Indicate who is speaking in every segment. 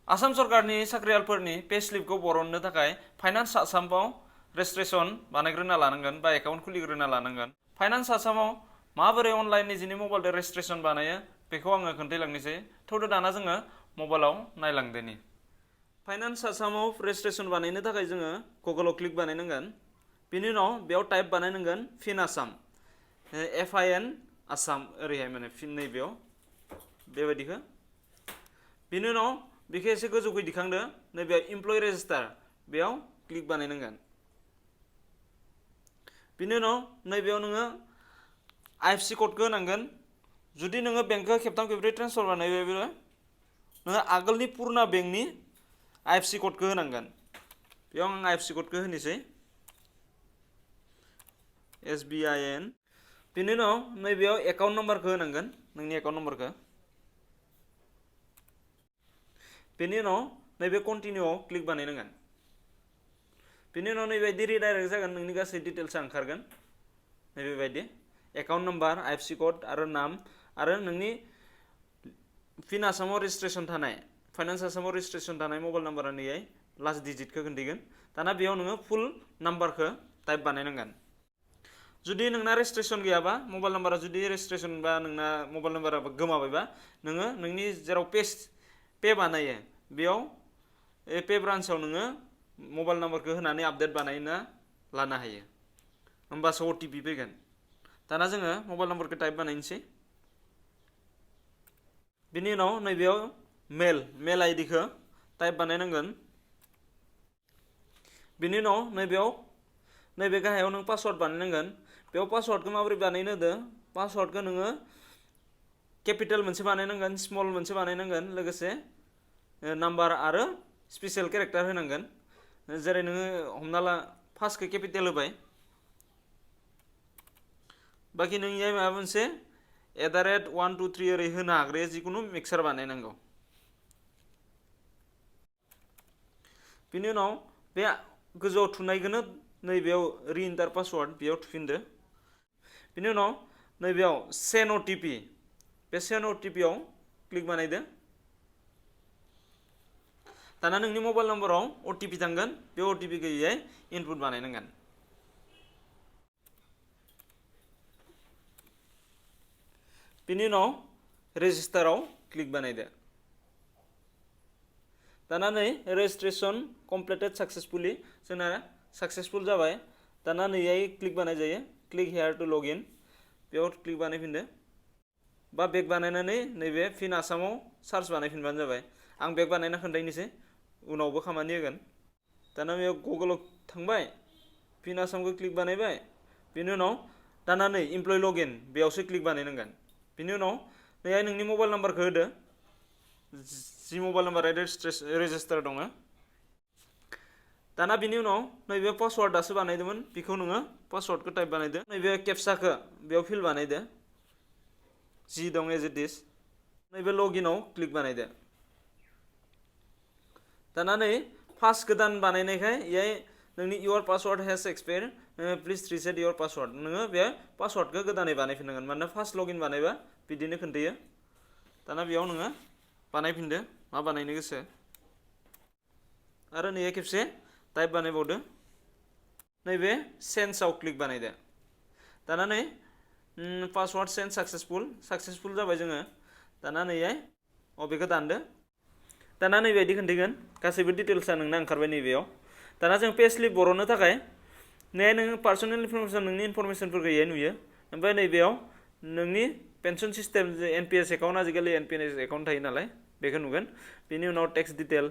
Speaker 1: आसाम सरकारनि साख्रियालफोरनि पेस्लिपखौ बरननो थाखाय फाइनान्स आसामाव रेजिस्ट्रेशन बानायग्रोना लानांगोन बा एकाउन्ट खुलिग्रोना लानांगोन। फाइनान्स आसामाव माबोरै अनलाइन निजिनि मबाइलजों रेजिस्ट्रेशन बानायो बेखौ आङो खोन्थालांनोसै। थौदो दाना जोङो मबाइलाव नायलांदोनि। फाइनान्स आसामाव रेजिस्ट्रेशन बानायनो थाखाय जोङो गुगलाव क्लिक बानायनांगोन। बिनि उनाव बेयाव टाइप बानायनांगोन finassam FIN आसाम ओरैहाय माने नैबेयाव बेबायदिखौ। बिनि उनाव बेखौ एसे गोजौखै दिखांदो नैबेयाव इमप्लय रेजिस्टार बेयाव क्लिक बानायनांगोन। बिनि उनाव नैबेयाव नोङो IFSC क'डखौ होनांगोन। जुदि नोङो बेंकखौ खेबथाम खेबब्रै ट्रेन्सफार बानायबायब्ला नोङो आगोलनि पुराना बेंकनि IFSC क'डखौ होनांगोन। बेयाव आं IFSC क'डखौ होनोसै SBIN। बिनि उनाव नैबेयाव एकाउन्ट नम्बरखौ होनांगोन नोंनि एकाउन्ट नम्बरखौ। बेनि उनाव नैबे कन्टिनिउआव क्लिक बानायनांगोन। बिनि उनाव नैबायदि रिडाइरेक्ट जागोन नोंनि गासै डिटेल्सआ ओंखारगोन नैबेबायदि एकाउन्ट नम्बर IFSC क'ड आरो नाम आरो नोंनि फिन आसामाव रेजिस्ट्रेशन थानाय फाइनान्स आसामाव रेजिस्ट्रेशन थानाय मबाइल नाम्बारा नैहाय लास्ट डिजिटखौ खोन्थिगोन। दाना बेयाव नोङो फुल नाम्बारखौ टाइप बानायनांगोन। जुदि नोंना रेजिस्ट्रेशन गैयाबा मबाइल नाम्बारा जुदि रेजिस्ट्रेशन बा नोंना मबाइल नाम्बारा गोमाबायबा नोङो नोंनि जेराव पे बानायो बेयाव पे ब्रान्चआव नोङो मबाइल नाम्बारखौ होनानै आपडेट बानायना लानो हायो। होमबासो OTP फैगोन। दाना जोङो मबाइल नाम्बारखौ टाइप बानायनोसै। बिनि उनाव नैबेयाव मेल आइडिखौ टाइप बानायनांगोन। बिनि उनाव नैबे गाहायाव नों पासवार्ड बानायनांगोन। बेयाव पासवार्डखौ माबोरै बानायनो होदो पासवार्डखौ नोङो केपिटेल मोनसे बानायनांगोन स्मल मोनसे बानायनांगोन लोगोसे नाम्बार आरो स्पेसियेल केरेक्टार होनांगोन। जेरै नोङो हमना ला फार्स्टखौ केपिटेल होबाय बाखि नों इयाव माबा मोनसे @123 ओरै होनो हाग्राया जिखुनु मिक्सार बानायनांगौ। बिनि उनाव बे गोजौआव थुनायखौनो नैबेयाव रिइन्टार पासवार्ड बेयाव थुफिनदो। बिनि उनाव नैबेयाव सेन्ड OTP बे सेन्ड OTP आव क्लिक बानायदो। दाना नोंनि मबाइल नाम्बाराव OTP थांगोन बे OTPखौ इयाय इनपुट बानायनांगोन। बिनि उनाव रेजिस्टाराव क्लिक बानायदो। दाना नै रेजिस्ट्रेशन कमप्लिटेड साक्सेसफुली जोंना साक्सेसफुल जाबाय। दाना नैहाय क्लिक बानाय जायो क्लिक हेयार टु लग इन बेयाव क्लिक बानायफिनदो बा बेक बानायनानै नैबे फिन आसामाव सार्च बानायफिनबानो जाबाय। आं बेक बानायना खोन्थानोसै उनावबो खामानि होगोन। दाना बेयाव गुगलाव थांबाय फिन आसामखौ क्लिक बानायबाय। बिनि उनाव दाना नै इमप्लय लगइन बेयावसो क्लिक बानायनांगोन। बिनि उनाव नैहाय नोंनि मबाइल नाम्बारखौ होदो जि मबाइल नाम्बारा रेजिस्टार दङ। दाना बिनि उनाव नैबे पासवार्ड दासो बानायदोंमोन बेखौ नोङो पासवार्डखौ टाइप बानायदो। नैबे केपसाखौ बेयाव फिल बानायदो जि दं एज इट इज। नैबे लगइनआव क्लिक बानायदो। दाना नै फार्स्ट गोदान बानायनायखाय इयाय नोंनि year password hedge expired please reset year password नोङो बे पासवार्डखौ गोदानै बानायफिननांगोन मानोना फार्स्ट लगइन बानायबा बिदिनो खोन्थायो। दाना बेयाव नोङो बानायफिनदो मा बानायनो गोसो आरो नैया खेबसे टाइप बानायबावदो। नैबे सेन्सआव क्लिक बानायदो। दाना नै पासवार्ड सेन्स साक्सेसफुल जाबाय जोङो। दाना नैहाय बेखौ दानदो। दाना नैबायदि खोन्थिगोन गासैबो डिटेल्सआ नोंना ओंखारबाय नैबेयाव। दाना जों पेस्लिप बरननो थाखाय नैहाय नोङो पार्सनेल इनफरमेसन नोंनि इनफरमेसनफोरखौ इहाय नुयो। ओमफ्राय नैबेयाव नोंनि पेन्सन सिस्टेम NPS एकाउन्ट आजिखालि NPS एकाउन्ट थायो नालाय बेखौ नुगोन। बिनि उनाव टेक्स डिटेल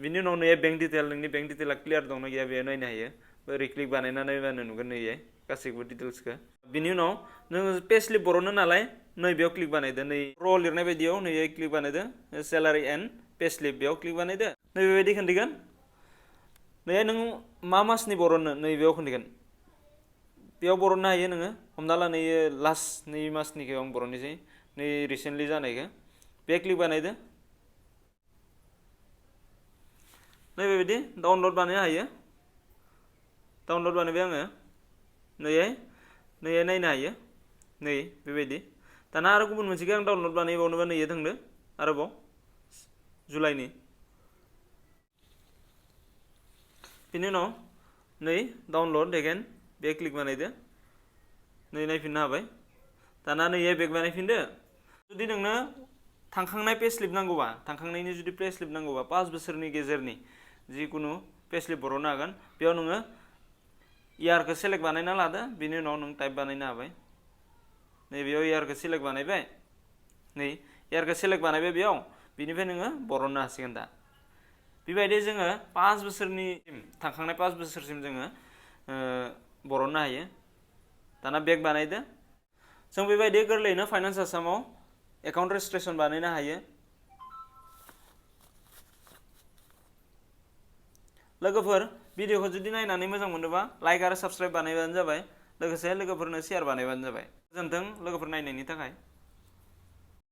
Speaker 1: बिनि उनाव नैया बेंक डिटेल नोंनि बेंक डिटेला क्लियार दंना गैया बेयाव नायनो हायो। ओरै क्लिक बानायनानै नायबानो नुगोन नैहाय गासैबो डिटेल्सखौ। बिनि उनाव नोङो पेस्लिप बरननो नालाय नैबेयाव क्लिक बानायदो नै लिरनाय बायदियाव नैहाय क्लिक बानायदो सेलारि एन्ड पेस्लिप बेयाव क्लिक बानायदो। नैबेबायदि खोन्थिगोन नैहाय नों मा मासनि बरननो नैबेयाव खोन्थिगोन बेयाव बरननो हायो नोङो। हमना ला नै लास्ट नै मासनिखौ आं बरननोसै नै रिसेन्टलि जानायखौ बे क्लिक बानायदो। नैबेबायदि डाउनलड बानायनो हायो। डाउनलड बानायबाय आङो नैहाय नायनो हायो नै बेबायदि। दाना आरो गुबुन मोनसेखौ आं डाउनलड बानायबावनोबा नैहाय थांदो आरोबाव जुलाइनि बिनि उनाव नै डाउनलड एगेन बे क्लिक बानायदो नै नायफिननो हाबाय दाना नै बेग बानायफिनदो जुदि नोंनो थांखांनाय पेस्लिप नांगौबा थांखांनायनि जुदि पेस्लिप नांगौबा 5 बोसोरनि गेजेरनि जिकुनु पेस्लिप बर'नो हागोन बेयाव नोङो इयारखौ सेलेक्ट बानायना लादो बिनि उनाव नों टाइप बानायनो हाबाय नै बेयाव इयारखौ सेलेक्ट बानायबाय नै इयारखौ सेलेक्ट बानायबाय बेयाव बिनिफ्राय नोङो बर'नो हासिगोन दा बेबायदि जोङो 5 बोसोरनि थांखांनाय 5 बोसोरसिम जोङो बर'नो हायो दाना बेग बानायदो जों बेबायदि गोरलैयैनो फाइनान्स आसामाव एकाउन्ट रेजिस्ट्रेशन बानायनो हायो लोगोफोर भिडिअखौ जुदि नायनानै मोजां मोनोबा लाइक आरो साबस्क्राइब बानायबानो जाबाय लोगोसे लोगोफोरनो शेयार बानायबानो जाबाय गोजोन्थों लोगोफोर नायनायनि थाखाय